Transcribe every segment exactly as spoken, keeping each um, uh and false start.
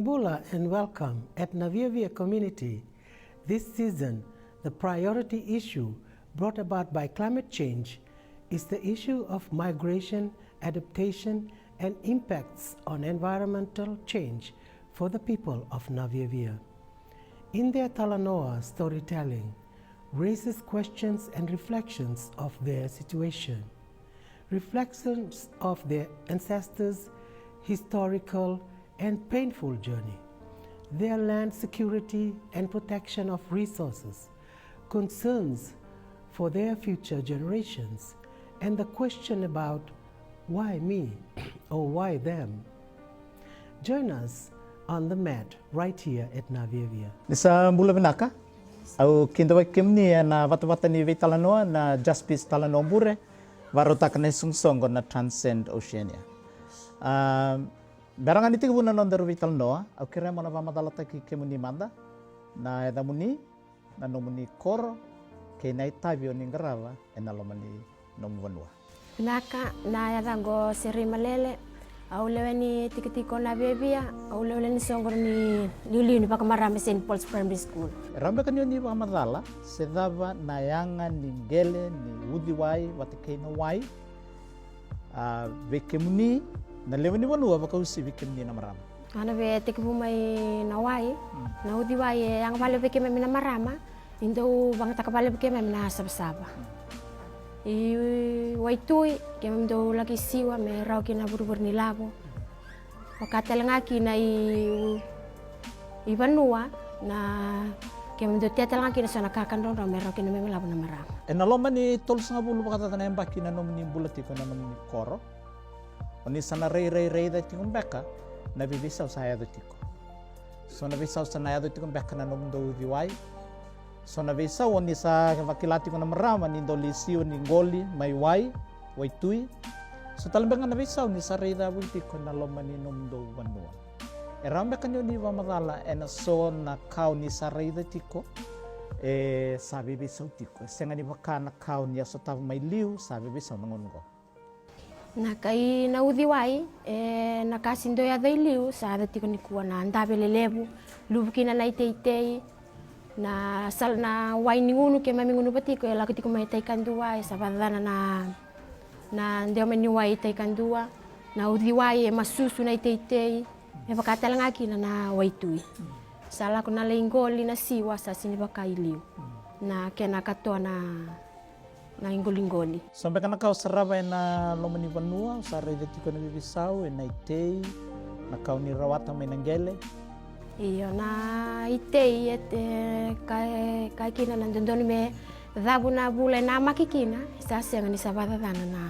Bula and welcome at Naviavia community. This season, the priority issue brought about by climate change is the issue of migration, adaptation, and impacts on environmental change for the people of Naviavia. In their Talanoa storytelling raises questions and reflections of their situation, reflections of their ancestors' historical and painful journey, their land security and protection of resources, concerns for their future generations, and the question about why me or why them. Join us on the mat right here at Naviavia. Ni sa bula vinaka. Au kidavaki kemuni ena vatavata ni veitalanoa na Jaspis Talanoa Bure, varautaka na isoqosoqo na Transcend Oceania. A, bera ga ni tekivu na nodaru veitalanoa, au kerea mo na vakamacalataki kemuni mada, na yacamuni, na nomuni koro, kei na itavi o ni qarava ena loma ni nomu vanua. Vinaka, na yacaqu o Serei Malele, au lewe ni tikotiko Naviavia, au lewe ni soqo ni liuliu ni vakamarama e Saint Paul's Primary School. E rawa beka ni o ni vakamacala se cava na yaga ni qele ni uciwai vata kei na wai, a, vei kemuni na lewe ni vanua, vakauasivi kemuni na marama? A, na veitekivu mai na wai, na uciwai e yaga vakalevu vei keimami na marama, ni dau vagataka vakalevu vei keimami na savasava. I waitui, keimami dau laki siwa me rawa kina vurevure ni lavo. Vaka tale ga kina i, i vanua, na keimami dau tea tale ga kina so na kakadraudrau me rawa kina me lavo na marama. Ena loma ni tolusagavulu vakacaca na yabaki na nomuni bula tiko ena nomuni koro, o ni sa na rairai raica tiko beka na veiveisau sa yaco tiko? So na veisau sa na yaco tiko beka na nomudou uciwai? So na veisau o ni sa vakila tiko na marama ni dau lai siwa ni qoli mai wai, waitui? So tale beka ga na veisau ni sa raica voli tiko ena loma ni nomudou vanua? E rawa beka ni o ni vakamacala ena so na ka o ni sa raica tiko e sa veiveisau tiko, e sega ni vaka na ka o ni a sotava mai liu sa veiveisau na gauna oqo? Na kai na uciwai, e, na ka sega ni dau yaco i liu sa yaco tiko nikua, na dave lelevu, luvu kina na iteitei, na sala, na wai ni gunu keimami gunuva tiko e lako tiko mai tai kadua, e sa vakacacana na, na dewa mai ni wai tai kadua, na uciwai e masusu na iteitei, me vaka tale ga kina na waitui. Sa lako na lai qoli na siwa sa sega ni vaka i liu, na kena katoa na na iqoliqoli. So beka na ka o sarava ena loma ni vanua, o sa raica tiko na veiveisau ena itei, na ka o ni rawata mai na qele? Io, na itei e, e, ka, e, ka kina na dodonu me cavu na vula e namaki kina, sa sega ni sa vakacacana na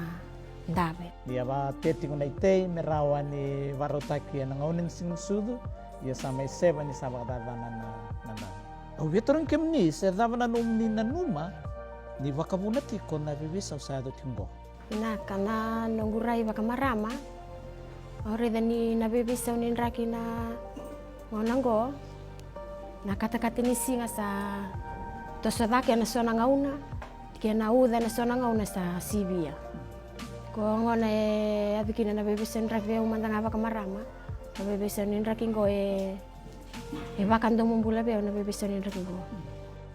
dave. Ni a vatea tiko na itei me rawa ni varautaki ena gauna ni Siga ni Sucu, ia sa mai seva ni sa vakacacana na, na dave. Au via tarogi kemuni se cava na nomuni nanuma ni vakavuna tiko na veiveisau sa yaco tiko oqo? Vinaka, na noqu rai vakamarama, au raica ni na veiveisau ni draki na gauna oqo, na katakata ni siga sa toso cake ena so na gauna, kei na uca ena so na gauna sa sivia. Ko gona e yaco kina na veiveisau ni draki vei au mada ga vakamarama, na veiveisau ni draki oqo e E vakadomobula vei au na veiveisau ni draki oqo.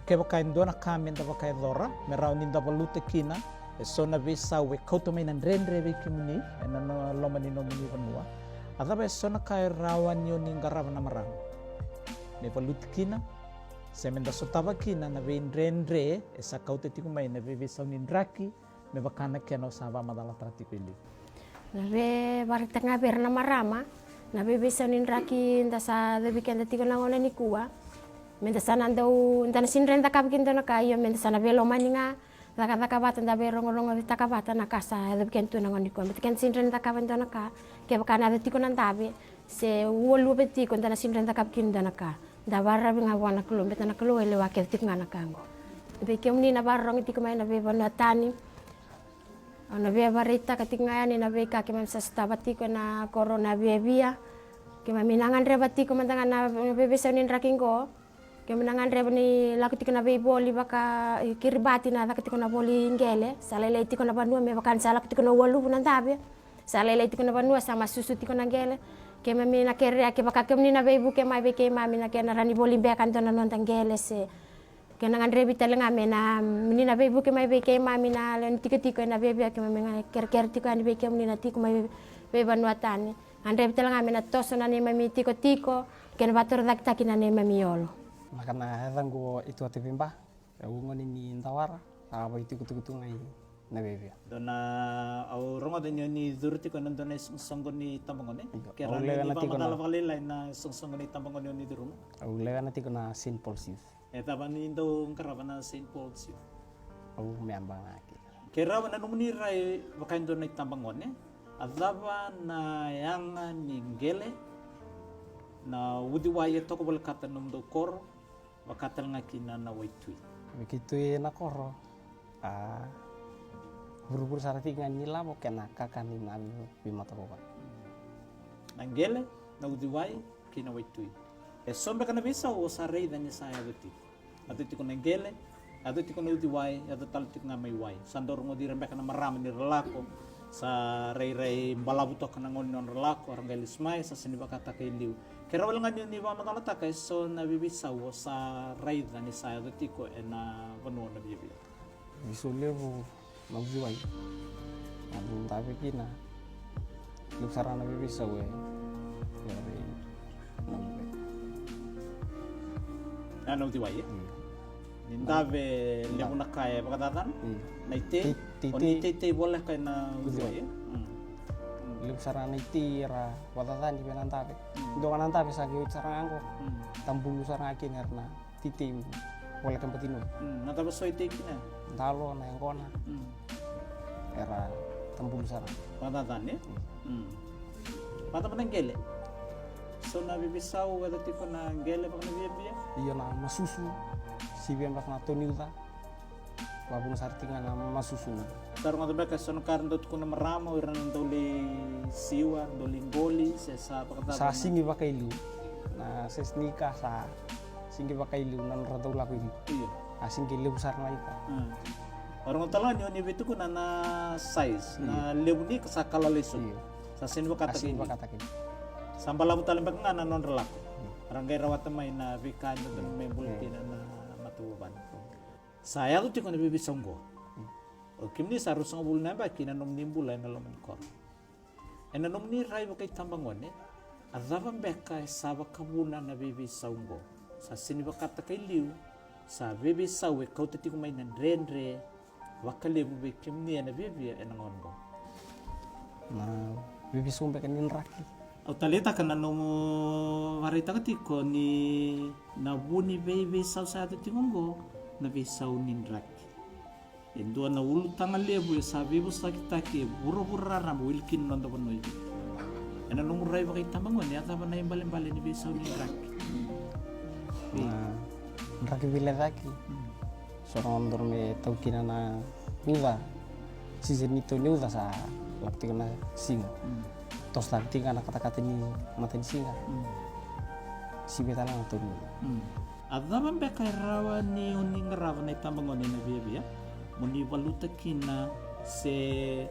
Kevaka e dua na ka meda vakayacora me rawa ni da valuta kina e so na veisau e kauta mai na dredre vei kemuni ena loma ni nomuni vanua, a cava e so na ka e rawa ni o ni qarava na marama me valuti kina, se meda sotava kina na veidredre e sa kauta tiko mai na veiveisau ni draki, me vaka na kena o sa vakamacalataka tiko e liu? Na veivakaraitaki ga vei ira na marama na veiveisau ni draki da sa yacovi keda tiko na gauna nikua, meda sa na dau, da na sega ni rawa ni cakava kina e dua na ka, ia meda sa na veilomani ga, cakacaka vata, da veirogorogotaka vata na ka sa yacovi keda tu na gauna nikua. Baleta keda sega ni rawa ni cakava e dua na ka kevaka na yaco tiko na dave se ua luve tiko, da na sega ni rawa ni cakava kina e dua na ka. Da vakararavi ga vua na Kalou, baleta na Kalou e lewa kece tiko ga na ka oqo. Vei kemuni na vakarorogo tiko mai na veivanua tani, au na via vakaraitaka tiko ga yani na veika keimami sa sotava tiko ena koro Naviavia. Keimami na gadreva tiko mada ga na veiveisau ni draki oqo. Keimami na gadreva ni lako tiko na veivoli vaka i Kiribati, na caka tiko na voli qele. Sa lailai tiko na vanua me vaka ni sa lako tiko na ualuvu na dave. Sa lailai tiko na vanua, sa masusu tiko na qele. Keimami na kerea, kevaka kemuni na veivuke mai vei keimami na kena rawa ni voli beka e dua na noda qele se. Kena gadrevi tale ga me na, ni na veivuke mai vei keimami na lewe ni tikotiko ena viavia, keimami ga kerekere tiko yani vei kemuni na tiko mai veivanua tani. Gadrevi tale ga me na toso na neimami tikotiko, kei na vatorocaketaki na neimami olo. Na ka na yacaqu o Ituate Viba, au gone ni Dawara, sa vaitikotiko tu ga i na viavia. Dua na, au rogoca ni o ni curu tiko ena dua na isoqosoqo ni tabagone. Io, ke rawa ni vakamacala vakalailai na isoqosoqo ni tabagone o ni curuma? Au lewena tiko na Saint Paul's Youth. E cava ni dau qarava na Saint Paul's Youth? Au meba ga kina. Ke rawa na nomuni rai vaka e dua na itabagone, a cava na yaga ni qele, na uciwai e toka volekata na nomudou koro, vaka tale ga kina na waitui? Vei keitou ena koro, a vurevure sara tiko ga ni lavo kei na kakana ni veimatavuvale. Na qele, na uciwai, kei na waitui. E so beka na veisau o sa raica ni sa yaco tiko. Yaco tiko na qele, yaco tiko na uciwai, yaco tale tiko ga mai wai. Sa dau rogoci ira beka na marama ni ra lako, sa rairai balavu toka na gauna ni nodra lako, ra qai lesu mai, sa sega ni vakataka e liu. Ke rawa wale ga ni o ni vakamacalataka e so na veiveisau o sa raica ni sa yaco tiko ena vanua o na viavia? Veisau levu na uciwai. Na dave kina. Levu sara na veiveisau e na uciwai. A, na uciwai, e? Io. Ni dave levu na ka e vakacacana? Io. Na itei? Tei, o ni teitei voleka ena uciwai, e? Levu sara na itei era vakacacani vei na dave. Dua ga na dave sa qai oti sara ga qo. Tabulu sara ga kina era na titei voleka e batiniwai. Mm, na cava so e tei kina? Dalo, na yaqona. Mm. Era tabulu sara. Vakacacani, e? Mm. Vakacava na qele? So na veiveisau e yaco tiko na qele vaka na viavia? Io, na masusu. Sivia beka na tau ni uca. Vavuna sara tiko ga na masusu. Sa rogoca beka e so na ka era dau tukuna na marama, o ira na dau lai siwa, dau lai qoli, se sa vakacava? Sa sigi vakailiu. Na sesnika sa sigi vakailiu na nodra dau lako i liu. Io. A sigi levu sara na ika. Mm. O rogoca tale ga ni o ni veitukuna na size, na levu ni ika sa ka lalai so. Io. Sa sega ni vakataki. Sa balavu tale beka ga na nodra lako. Io. Ra qai rawata mai na veika e dodonu me bula kina na matavuvale. Sa yaco tiko na veiveisau oqo. O kemuni sa ruasagavulu na yabaki na nomuni bula ena loma ni koro. Ena nomuni rai vakaitabagone, a cava beka e sa vakavuna na veiveisau oqo? Sa sega ni vakataka e liu, sa veiveisau e kauta tiko mai na dredre vakalevu vei kemuni ena viavia ena gauna oqo. Na veiveisau beka ni draki. Au taleitaka na nomu vakaraitaka tiko ni na vu ni veiveisau sa yaco tiko oqo na veisau ni draki. E dua na ulutaga levu e sa veivosakitaki e vuravura raraba, wili kina na noda vanua. Ena nomu rai vakaitabagone, a cava na ibalebale ni veisau ni draki? Na draki veilecaki. Mm. So na gauna dodonu me tau kina na uca. Season ni tau ni uca sa lako tiko na siga. Mm. Tosotaki tiko ga na katakata ni mata ni siga. Mm. Sivia tale ga na tau ni uca. Mm. A cava beka e rawa ni o ni qarava na itabagone ena viavia mo ni valuta kina se,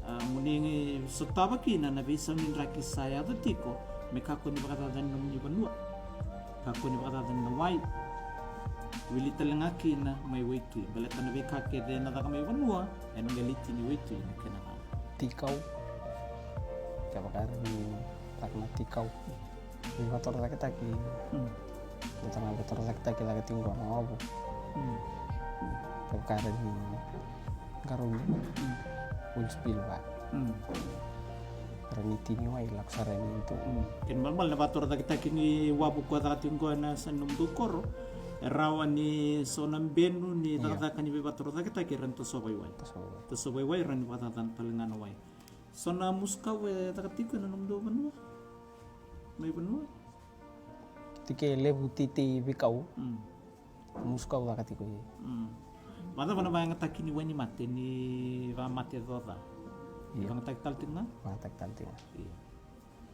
a, mo ni sotava kina na veisau ni draki sa yaco tiko me kakua ni vakacacani na nomuni vanua, kakua ni vakacacani na wai, wili tale ga kina mai waitui, baleta na veika kece ena caka mai vanua ena qai lai tini waitui na kena caka. Tikau. Kevaka era ni caka na tikau. Ni vatorocaketaki. Mm. Ni tana vatorocaketaki caka tiko qo na wavu. Mm. Kevaka era ni qarauni. Mm. Will spill va. Mm. Era ni tini wai lako sara ni tu. Mm. Kena ibalebale na vatorocaketaki ni wavu ko caka tiko qo ena yasa ni nomudou koro. E rawa ni so na benu ni cakacaka ni veivatorocaketaki era ni toso waiwai. Toso waiwai. Toso waiwai era ni vakacacana tale ga na wai. So na musu kau e caka tiko ena nomudou vanua? Mai vanua? Tiko e levu titei veikau. Mm. Musu kau caka tiko i. Mm. Vakacava na vakayagataki ni wainimate ni vakamate coca? Io. Vakayagataki tale tiko ga? Vakayagataki tale tiko ga. Io.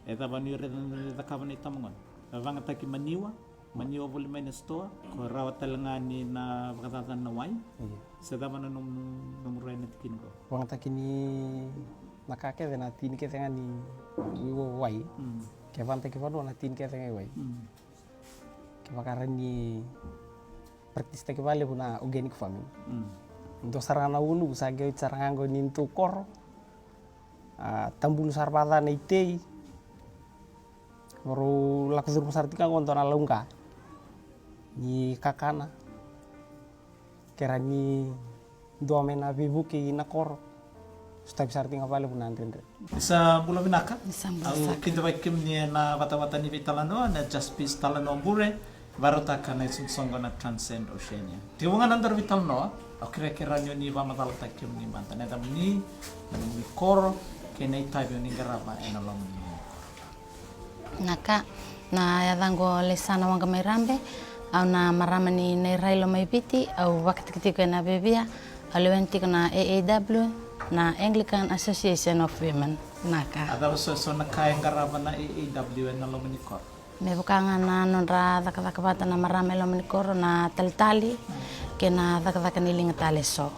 E cava ni raica ni cakava na itabagone? Vakayagataki maniwa? Maniwa voli mai na sitoa, ko rawa tale ga ni na vakacacana na wai. Io. Se cava na nomu, nomu rai na tikina ko? Vakayagataki ni na ka kece na tini kece ga ni wai. Mm. Ke vata ki vanua na tini kece ga i wai. Ke vaka ra ni practice taki vakalevu na organic farming. Dua sara ga na ulu sa qai oti sara ga qo ni tu koro. A tabulu sara vata na itei. Varau lako curuma sara tiko ga qo dua na lauqa ni kakana. Ke ra ni dua mai na veivuke i na koro. Sotavi sara tiko ga vakalevu na dredre. Ni sa bula vinaka. Ni sa bula saka. Au kidavaki kemuni ena vatavata ni veitalanoa na Just Peace Talanoa Bure. Varautaka na isoqosoqo na Transcend Oceania. Tiko ga na daru veitalanoa. Au kerea ke rawa ni o ni vakamacalataki kemuni mada na yacamuni, na nomuni koro kei na itavi o ni qarava ena loma ni Na ka, na yacaqu o Lesana Waqa mai Rabe. Au na marama ni Nairailo mai Viti. Au vakatikitiko ena Vevia. Au lewena tiko na A A W, na Anglican Association of Women. Na ka. A cava so eso na ka e qarava na A A W ena loma ni koro? Me vaka ga na nodra cakacaka vata na marama e loma ni koro, na talitali kei na cakacaka ni liga tale eso.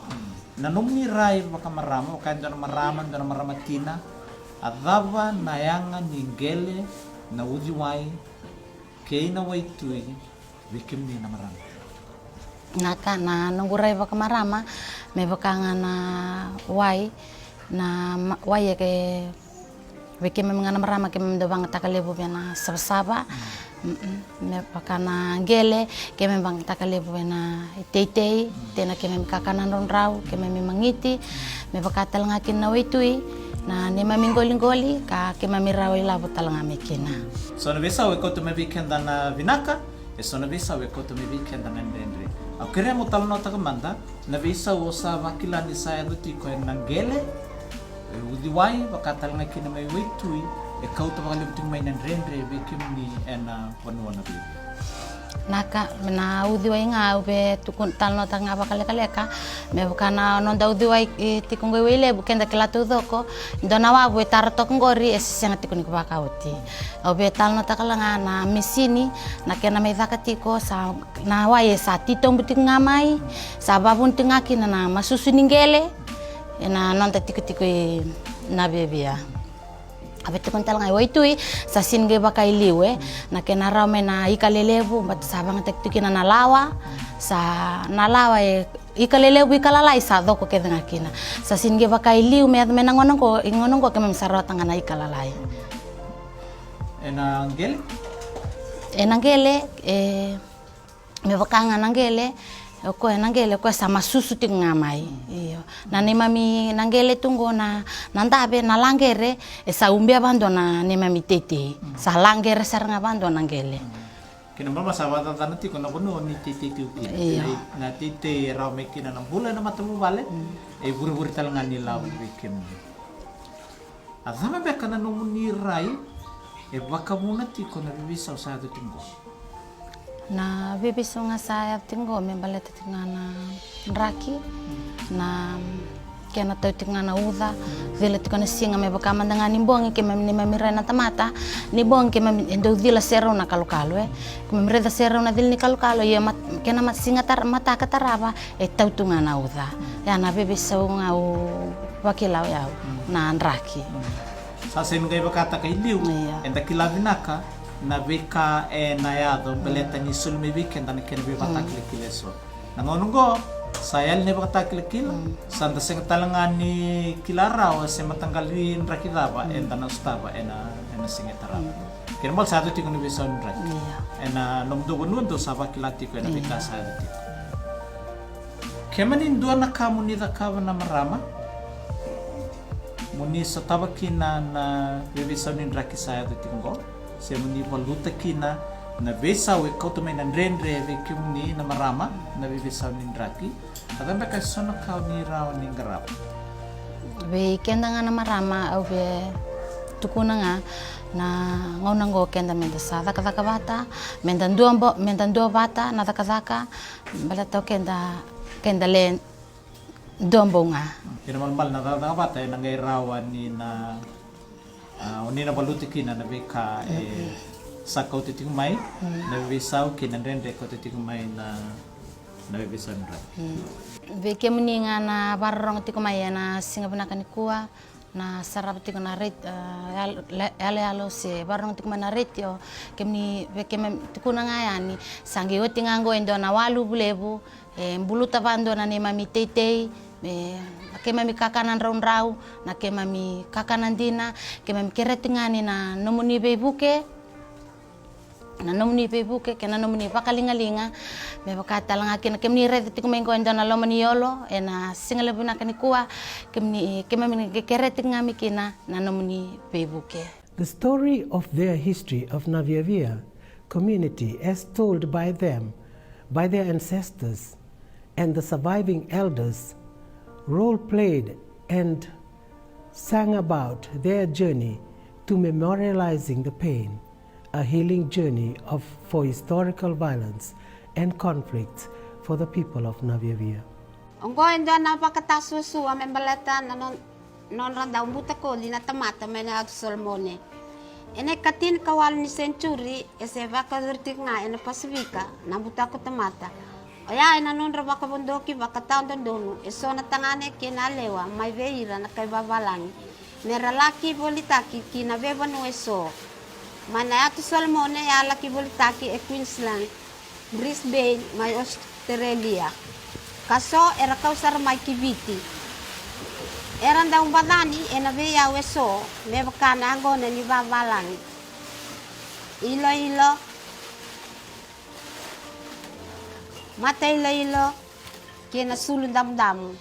Na nomuni rai vakamarama, vaka e dua na marama, dua na marama tina, a cava na yaga ni qele, na uciwai kei na waitui vei kemuni na marama? Na ka, na noqu rai vakamarama me vaka ga na wai, na ma- wai e ke vei keimami ga na marama keimami dau vagataka levu vei na savasava. Me vaka na qele keimami vagataka levu vei na iteitei, tei na keimami kakana draudrau, keimami magiti. Me vaka tale ga kina na waitui, na neimami qoliqoli ka keimami rawa ilavo tale ga mai kina. So na veisau e kauta mai vei keda na vinaka, eso na veisau e kauta mai vei keda na dredre. Au kerea mo talanoataka mada na veisau o sa vakila ni sa yaco tiko ena qele, e uciwai, vaka tale ga kina mai waitui, e kauta vakalevu tiko mai na dredre vei kemuni ena vanua na Viti. Na ka, na uciwai ga au via tukuna, talanoataka ga vakalekaleka. Me vaka na noda uciwai e tiko qo i Wailevu, keda kila taucoko, dua na wavu e tara toka qori e se sega tiko ni vakaoti. Au via talanoataka la ga na misini, na kena mai caka tiko, sa na wai e sa titobu tiko ga mai, sa vavuna tiko ga kina na masusu ni qele ena noda tikotiko i na Vevia. A vei tiko tale ga i waitui, sa sini qai vaka i liu e na kena rawa mai na ika lelevu, but sa vagataki tiko kina na lawa. Sa na lawa e ika lelevu, ika lalai sa coko kece ga kina. Sa sini qai vaka i liu me yaco mai na gauna qo, i gauna qo keimami sa rawata ga na ika lalai. Ena qele? Ena qele e me vaka ga na qele, o koya na qele o koya sa masusu tiko ga mai. Io. Na neimami na qele tu qo na, na dave, na laqere, e sa ubia vadua na neimami teitei. Sa laqere sara ga vadua na qele. Kena ibalebale sa vakacacana tiko na vanua ni teitei tiko kina. Io. Na teitei e rawa mai kina na bula ena matavuvale, e vurevure tale ga ni lavo vei kemuni. A cava beka na nomuni rai e vakavuna tiko na veiveisau sa yaco tiko qo? Na veiveisau ga sa yaco tiko qo me baleta tiko ga na draki, na kena tau tiko ga na uca, cila tiko na siga me vaka mada ga ni bogi keimami, neimami rai na tamata, ni bogi keimami e dau cila serau na kalokalo e. Keimami raica serau na cila ni kalokalo, ia mat- kena mat- siga tar- mataka tarava, e tau tu ga na uca. Ia na veiveisau ga au vakila o yau na draki. Sa sega ni qai vakataka i liu, eda kila vinaka na veika ena yaco baleta ni soli mai vei keda na kena veivakatakilakila eso. Na gauna oqo sa yali na ivakatakilakila, sa da sega tale ga ni kila rawa se mataqali draki cava eda na sotava ena, ena siga e tarava. Kena ibalebale sa yaco tiko na veisau ni draki. Ena nomudou vanua dou sa vakila tiko ena veika sa yaco tiko. Kemuni dua na ka mo ni cakava na marama mo ni sotava kina na veiveisau ni draki sa yaco tiko qo, se mo ni valuta kina na veisau e kauta mai na dredre vei kemuni na marama na veiveisau ni draki, a cava beka eso na ka o ni rawa ni qarava? Vei keda ga na marama au via tukuna ga na gauna qo keda meda sa cakacaka vata, meda dua bo- meda dua vata na cakacaka, baleta o keda, keda le dua bau ga. Kena ibalebale na cakacaka vata ena qai rawa ni na, a, o ni na valuta kina na veika e sa kauta tiko mai na veiveisau kei na dredre e kauta tiko mai na, na veiveisau ni draki. Vei kemuni ga na vakarorogo tiko mai ena siga vinaka nikua, Na sarava tiko na ret-, ah, yal-, le-, yaloyalo se vakarorogo tiko mai na retio, kemuni, vei keimami tukuna ga yani, sa qai oti ga qo e dua na waluvu levu, e buluta vadua na neimami teitei, e, na keimami kakana draudrau, na keimami kakana dina, keimami kereti ga ni na nomuni veivuke, na nomuni veivuke kei na nomuni vakaligaliga. Me vaka tale ga kina kemuni raica tiko mai qo e dua na loma ni yolo ena siga levu vinaka nikua, kemuni, keimami ke-, kereti ga mai kina na nomuni veivuke. The story of their history of Naviavia community as told by them, by their ancestors, and the surviving elders role played and sang about their journey to memorializing the pain, a healing journey of, for historical violence and conflicts for the people of Naviavia. Oqo e dua na vakatasuasua me baleta na non-, nodra dau butakoci na tamata mai na Yatu Solomone. Ena ikatini ka walu ni senituri, e se vakayacori tiko ga ena Pasifika na butako tamata. Oya ena nodra vakavodoki vakatawadodonu eso na tagane kei na yalewa mai vei ira na kai vavalagi, me ra laki volitaki ki na veivanua eso. Mai na Yatu Solomone e a laki volitaki e Queensland, Brisbane mai Australia, ka so era kau sara mai ki Viti. Era dau bacani ena veiyau eso me vaka na yaqona ni vavalagi, iloilo, matailoilo, kei na sulu damudamu.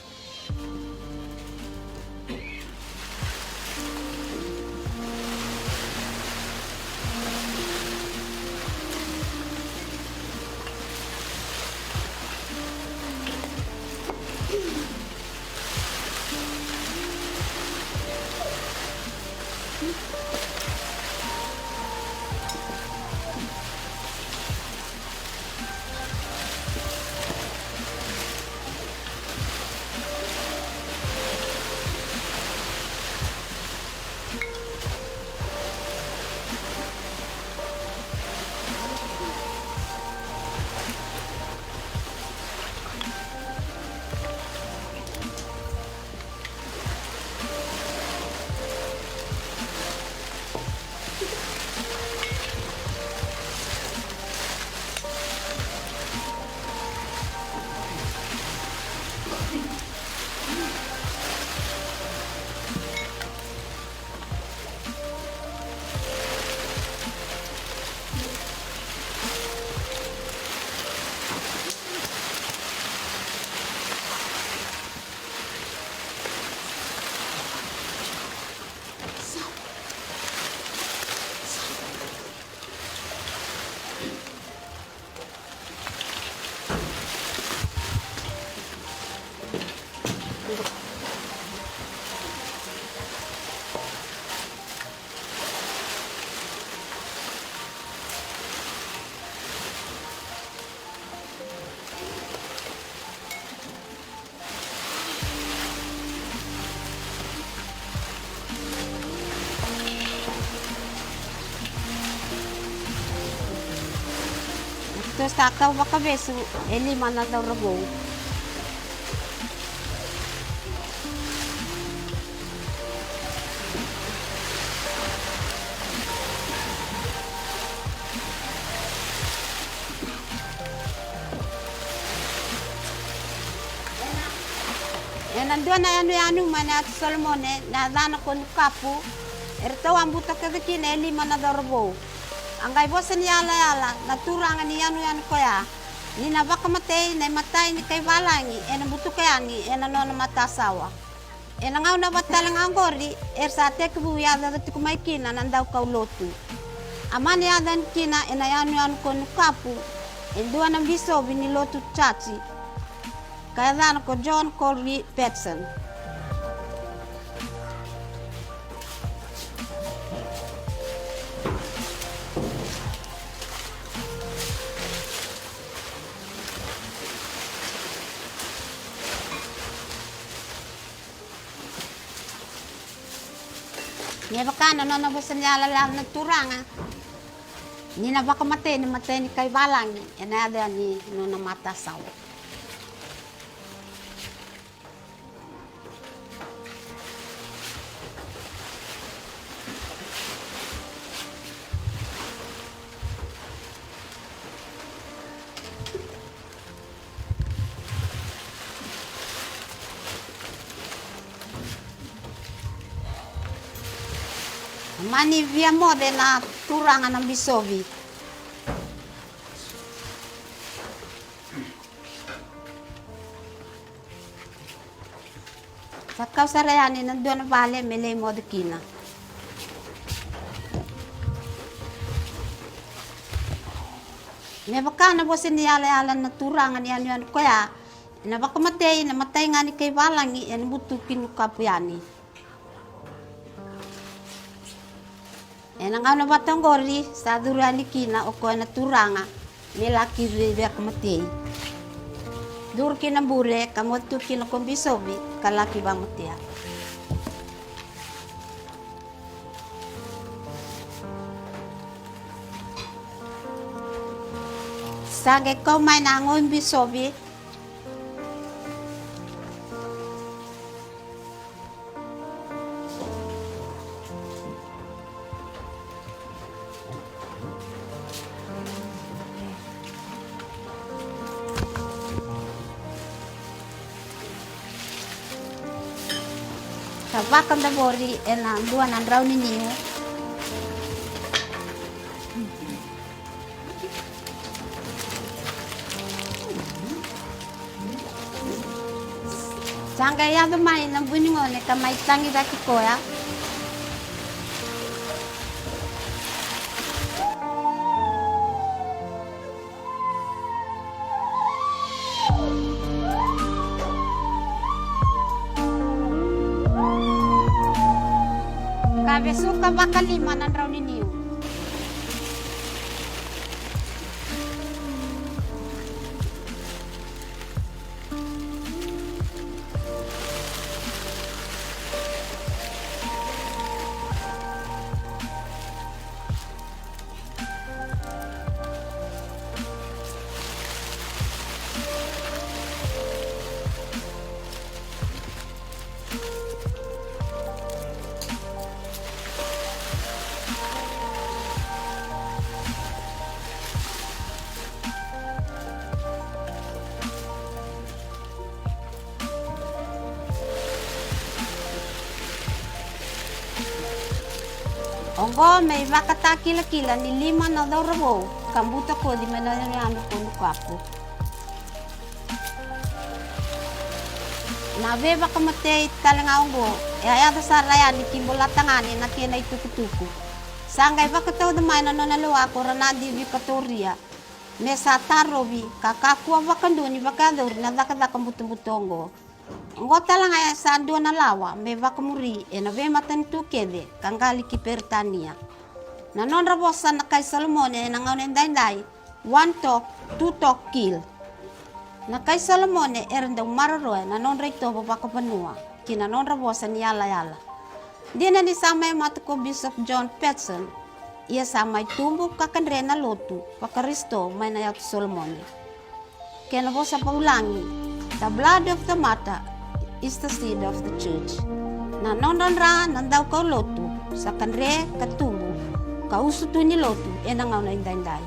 Tou sa kau vakavesu e lima na cauravou. Ena dua na yanuyanu mai na Yatu Solomone na yacana ko Nukapu, eratou a butakoca kina e lima na cauravou. A qai vosa ni yalayala na turaga ni yanuyanu koya ni na vakamatei na imatai ni kai valagi ena butuka yani ena nona matasawa. Ena gauna vata tale ga oqori era sa tekivu yacoyaco tiko mai kina na daukaulotu. A mani yaco yani kina ena yanuyanu ko Nukapu e dua na bisovi ni lotu church, ka yacana ko John Colby Patson. Me vaka na nona vosa ni yalayala na turaga ni na vakamatei na imatai ni kai valagi ena yaco yani nona matasawa. Mani via moce na turaga na bisovi. Sa kau sara yani na dua na vale me lai moce kina. Me vaka na vosa ni yalayala na turaga ni yanuyanu koya, ena vakamatei na matai ga ni kai valagi ena butuki Nukapu yani. Ena gauna vata oqori sa curu yani kina o koya na turaga me laki vei vakamatei. Curu ki na bure ka moce tu kina ko bisovi ka laki vakamatea. Sa qai kau mai na goi bisovi. Sa vakadavori ena dua na drau ni niu. Sa qai yaco mai na bui ni gone ka mai tagi cake koya. Ka vesuka vakalima na drau ni niu. Oqo me ivakatakilakila ni lima na cauravou ka butakoci mai na yanuyanu ko Nukapu. Na veivakamatei tale ga oqo e a yaco sara yani ki Bolatagane na kena itukutuku. Sa qai vakatauca mai na nona lewa ko Ranadi Vikatoria me sa tarovi ka kakua vakadua ni vakayacori na cakacaka butobuto oqo. Oqo tale ga e sa dua na lawa me vakamuri ena veimatanitu kece ka qali ki Peritania. Na nodra vosa na kai Solomone ena gauna edaidai, one talk, two talk kill. Na kai Solomone era dau maroroya na nodra itovo vakavanua ki na nodra vosa ni yalayala. Dina ni sa mai mate ko Bishop John Patson, ia sa mai tubu ka kadre na lotu vaKarisito mai na Yatu Solomone. Kena vosa vaulagi, the blood of the martyr is the seed of the church. Na nodra dra na daukaulotu sa kadre ka tubu ka usutu ni lotu ena gauna edaidai.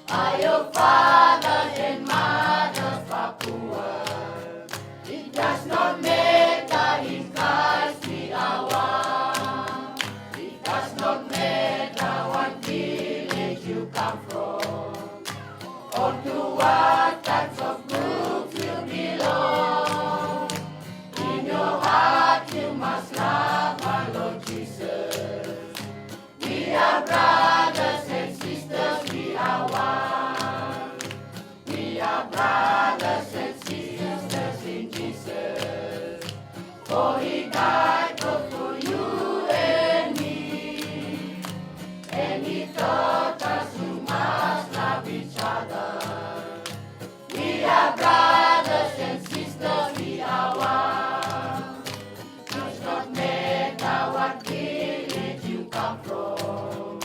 Are your fathers and mothers Papuan? It does not matter, in Christ we are one. It does not matter what village you come from, or to what types of groups you belong. In your heart you must love our Lord Jesus. We are brothers and sisters, we are one. We are brothers and sisters in Jesus. For he died both for you and me. And he taught us you must love each other. We are brothers and sisters, we are one. Does not matter what village you come from,